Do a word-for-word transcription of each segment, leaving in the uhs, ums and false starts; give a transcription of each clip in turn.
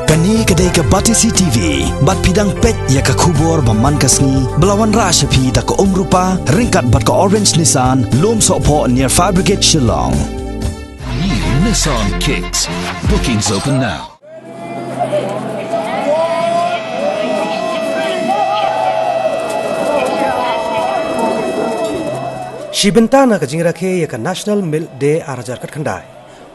Kane ka dei ka Batesi T V, bad phi dang peit ïa ka khubor ba man ka sngi, ba la wanrah sha phi da ka Umrupa, ryngkat bad ka Orange Nissan, Lumsohphoh near Fire Brigade Shillong. New Nissan Kicks. Bookings open now. Shi bynta na ka jingrakhe ïa ka National Milk Day ar hajar khatkhyndai.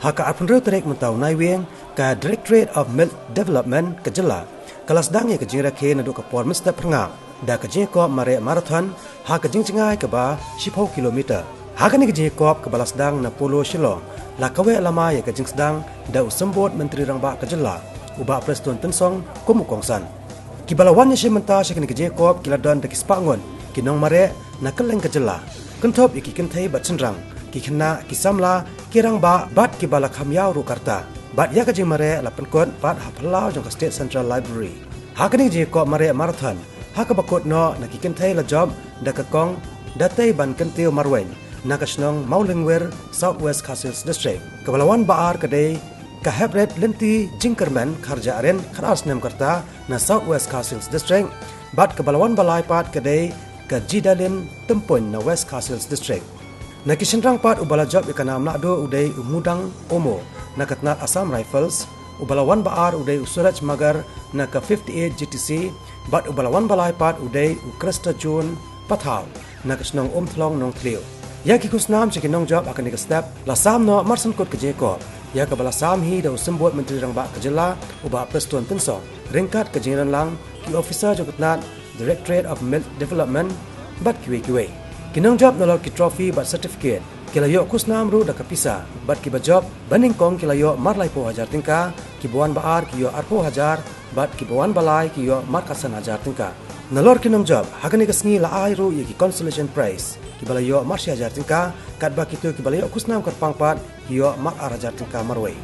Ha ka arphew hynriew tarik mynta u Naiwieng, ka Directorate of Milk Development ka jylla ka la sdang ïa ka jingrakhe naduh ka por mynstep phyrngap da ka jingïakop mareh marathon ha ka jingjngai kaba shiphew kilometer. Ha kane ka jingïakop kaba la sdang na Polo Shillong, la kaweh lama ïa ka jingsdang da u Symbud Myntri Rangbah ka jylla, u Bah Prestone Tynsong, kum u kongsan. Kiba la wan ïashim bynta sha kane ka jingïakop ki la don da ki spah ngut ki nongmareh na kylleng ka jylla, kynthup ïa ki kynthei bad shynrang, ki khynnah, ki samla, ki rangbah bad kiba la kham ïaw ruh ka rta. Bad ïa ka jingmareh la pynkut pat ha phyllaw jong ka State Central Library. Ha kane ka jingïakop mareh marathon, ha kaba kut noh na ki kynthei la jop da ka kong Datei Bankyntiew Marwein na ka shnong Mawlyngwer, South West Khasi Hills District. Kaba la wan ba ar ka dei ka Heprit Lynti Jingkyrmen, khatjar snem ka rta, na South West Khasi Hills District, bad kaba la wan ba lai pat ka dei ka Jidalin Tympuin na West Khasi Hills District. Na ki shynrang pat, uba la jop ïa ka nam nahduh u dei u Mudang Omo na ka tnat Assam Rifles, uba la wan ba ar u dei u Suraj Magar na ka fifty-eight G T C, bad uba la wan ba lai pat u dei u Krista June Pathaw na ka shnong Umthlong Nongthliew. Ïa ki khusnam sha ki nongjop ha kane ka step la sam noh marsankut ka jingïakop, ïa kaba la sam hi da u Symbud Myntri Rangbah ka jylla, u Bah Prestone Tynsong, ryngkat ka jingïadonlang ki officer jong ka tnat Directorate of Milk Development bad kiwei kiwei. Ki nongjop nalor ki trophy bad certificate ki la ïoh khusnam ruh da ka pisa, bad kiba jop ba nyngkong ki la ïoh mar laiphew hajar tyngka, kiba wan ba ar ki ïoh arphew hajar, bad kiba wan ba lai ki ïoh mar khatsan hajar tyngka. Nalor ki nongjop ha kane ka sngi la ai ruh ïa ki consolation prize, kiba la ïoh mar shi hajar tyngka, katba kito kiba la ïoh khusnam kyrpang pat ki ïoh mar ar hajar tyngka marwei.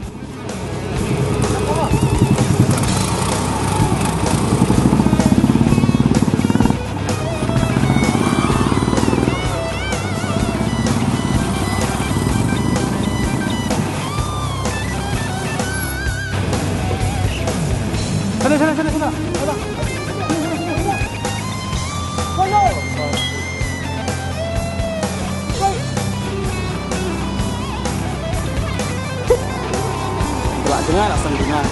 Lah dengar, asal dengar.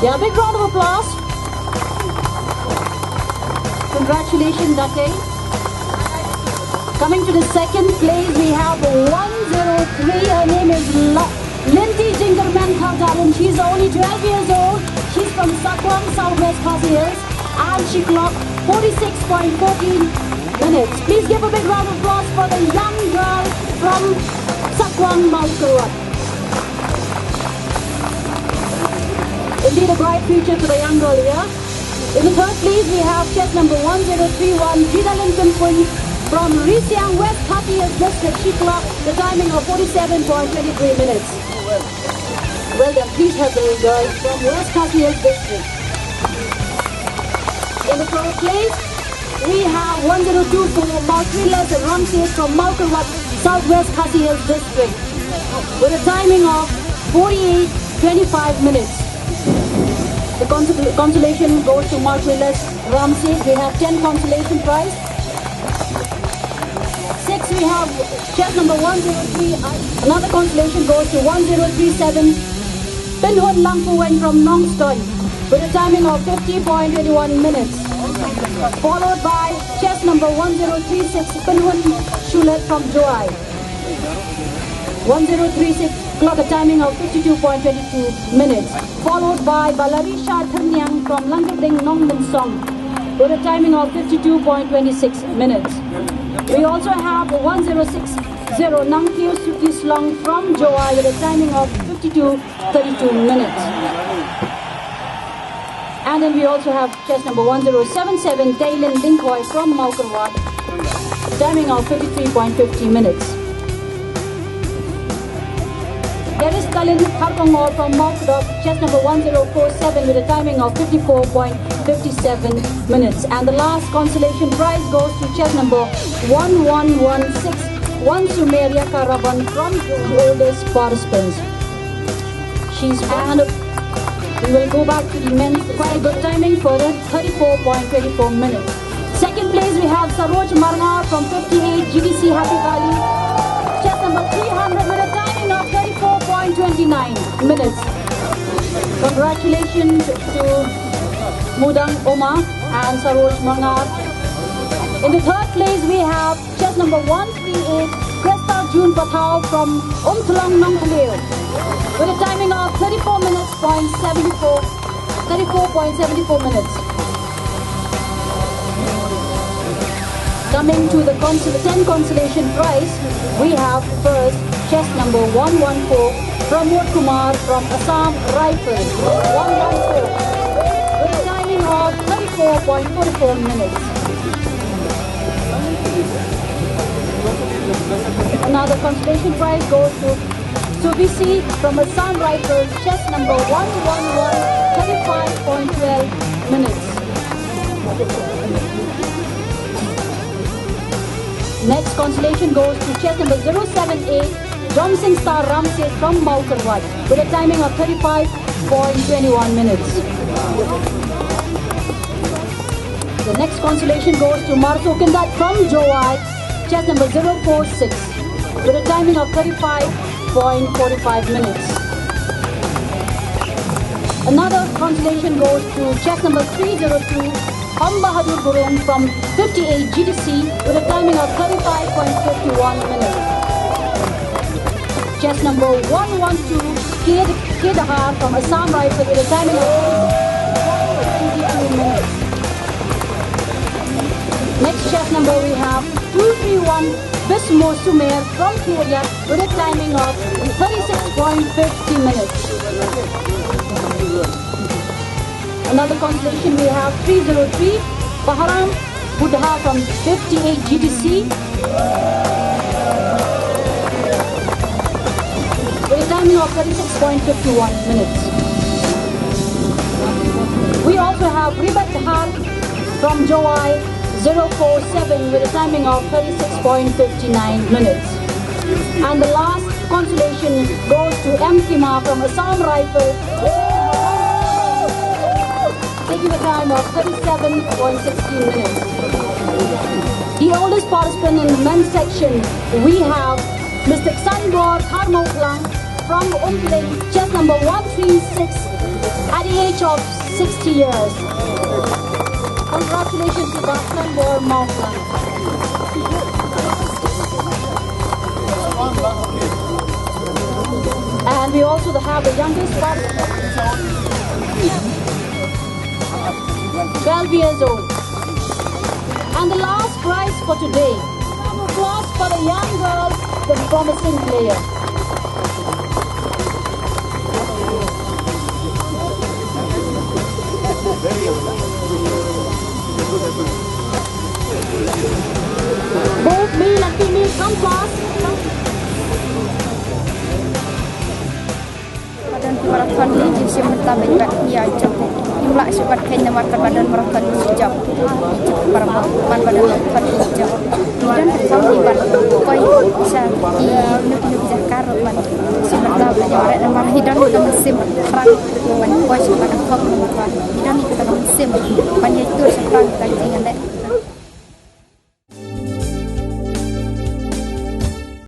Yeah, big round of applause. Congratulations, Date. Coming to the second place, we have one zero three. Her name is La- Linti Jingerman Khardarin. She's only twelve years old. She's from Sakwang, Southwest Khasi Hills, and she clocked forty-six point fourteen minutes. Please give a big round of applause for the young girl from Sakwang, Mawkyrwat. Indeed, a bright future for the young girl here. In the third place, we have chest number one zero three one, Jidalin Tympuin from Risiang, West Khasi Hills District. She clocked the timing of forty-seven point twenty-three minutes. Well done. Please help the girl from West Khasi Hills District. The first place, we have one zero two four Marquilus Ramsey from Mawkyrwat, Southwest Khasi Hills District, with a timing of forty-eight twenty-five minutes. The consol- consolation goes to Marquilus Ramsey. We have ten consolation prize. Six, we have chest number one zero three. Another consolation goes to one zero three seven, Pinhun Langpuwen from Nongstoiñ, with a timing of fifty point twenty-one minutes. Followed by chest number one zero three six, Pinhun Shulet from Jowai. One zero three six clock a timing of fifty-two point twenty-two minutes. Followed by Balarisha Thyrniang from Langkyrding Nongmynsong, with a timing of fifty-two point twenty-six minutes. We also have one zero six zero Nangkiew Suki Slong from Jowai with a timing of fifty-two thirty-two minutes. And then we also have chest number one zero seven seven, Taylin Dingkhoi from Mawkyrwat, timing of fifty-three point fifty minutes. There is Kalin Kharkongor from Mawkdok, chest number one zero four seven with a timing of fifty-four point fifty-seven minutes. And the last consolation prize goes to chest number one one one six, one Sumeria Karaban from the oldest participants. She's and we will go back to the men. Quite a good timing for the thirty-four point twenty-four minutes. Second place, we have Saroj Marngar from fifty-eight G D C Happy Valley. Chest number three hundred with a timing of thirty-four point twenty-nine minutes. Congratulations to Mudang Oma and Saroj Marngar. In the third place, we have chest number one three eight, Cresta June Pathao from Umthlong Nongthleu, with a timing of thirty-four minutes point seventy-four, thirty-four point seventy-four minutes. Coming to the consol- ten consolation prize, we have first chest number one one four, Pramod Kumar from Assam Rifles, one one four, with a timing of thirty-four point forty-four minutes. Another consolation prize goes to Subisi from Assam Rifles, chest number one one one, thirty-five point twelve minutes. Next consolation goes to chest number zero seven eight, Jomsing Star Ramsey from Mawkyrwat, with a timing of thirty-five point twenty-one minutes. The next consolation goes to Marso Kindat from Jowai, chest number zero four six, with a timing of thirty-five point forty-five minutes. Another consolation goes to chest number three zero two, Hom Bahadur Gurung from fifty-eight G D C, with a timing of thirty-five point fifty-one minutes. Chest number one one two, K- Kedahar from Assam Rifle, with a timing of twenty-two minutes. Next chest number, we have two three one, Bismo Sumer from Khiriat, with a timing of thirty-six point fifty minutes. Another consolation, we have three zero three, Baharam Buddha from fifty-eight G D C, with a timing of thirty-six point fifty-one minutes. We also have Ribat Dhar from Jowai, zero four seven, with a timing of thirty-six point fifty-nine minutes. And the last consolation goes to M Kima from Assam Rifle, taking a time of thirty-seven point sixteen minutes. The oldest participant in the men's section, we have Mister Sanbor Tharmoklang from Umpling, chest number one three six, at the age of sixty years. Congratulations to Sanbor Moklang. And we also have the youngest participant, twelve years old. And the last prize for today. Round of applause for the young girl, the promising player. Both male and female, come fast. Madan Tiwara Thani, Jinsim Menta Benjak, ya, jatuh. Lah shu pat kheiñ namar katba don baroh kot ki jop. Ki jop para bok, ban ba don kot ki jop. Ki don ka kham ki ban poi sha ki, kino kino ki jaka ruh ban shu ban tau ban ïa waret namar ki don kata ka mynsiem thrang ban poi sha kata ka khop namar ba ki don kata ka mynsiem ban ïa tur sha thrang kata ka jingïaleh.